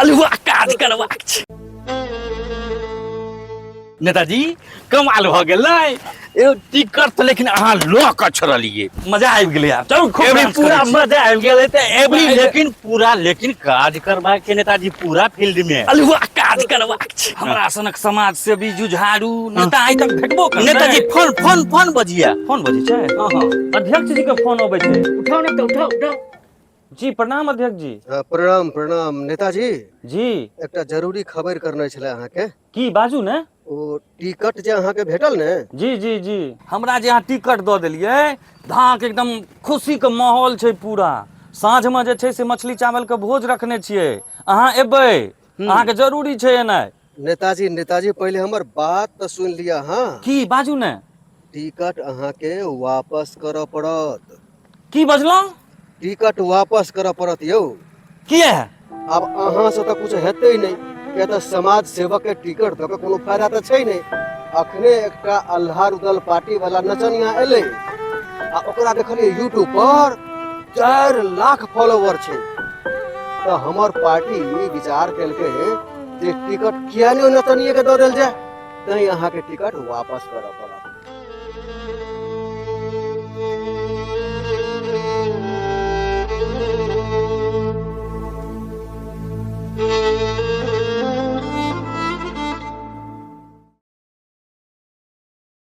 अलुआ काज करबाक छै। नेताजी, कमाल भऽ गेल ने। एगो टिकट तऽ लेकिन अहाँ लऽ कऽ छोड़लियै। मजा आबि गेलै आब। चलू, खूब एबरी डांस पूरा करै छी। मजा आबि गेलै तऽ एबरी एबरी- लेकिन पूरा लेकिन काज करबाक छै नेताजी, पूरा फील्ड में अलुआ काज करबाक छै। हमरा सनक समाज सेवी जुझारू नेता आइ तक भेटबो करतै? नेताजी, फोन फोन फोन बजिया। फोन बजै छै? हँ हँ। अध्यक्ष जी के फोन अबै छै। उठाउ ने तऽ, उठाउ उठाउ। जी प्रणाम अध्यक्ष जी। हाँ, प्रणाम प्रणाम नेताजी। जी। एकटा जरूरी खबर करना छलै अहाँके। की बाजू ने। ओ टिकट जे अहाँके भेटल ने। जी जी जी, हमरा जे अहाँ टिकट दऽ देलियै, धाक एकदम खुशी के माहौल छै पूरा। साँझ में जे छै से मछली चावल के भोज रखने छियै, अहाँ एबै, अहाँके जरूरी छै एनाइ। नेताजी नेताजी, पहिले हमर बात तऽ सुनि लिअ। हाँ। की बाजू ने। टिकट अहाँके वापस करऽ पड़त। की बजलहुँ? टिकट वापस करऽ पड़त यौ। किया? आब अहाँ से तऽ कुछ हेतै नहि, किया तऽ समाज सेवक के टिकट दऽ कऽ कोनो फायदा तऽ छै नहि। अखने एकटा अल्हा रुदल पार्टी वाला नचनिया एलै आ ओकरा देखलियै यूट्यूब पर 4 लाख फॉलोवर छै, तऽ हमर पार्टी विचार केलकै जे टिकट किया नहि ओहि नचनिये के दऽ देल जाय, तैं अहाँके टिकट वापस करऽ पड़त।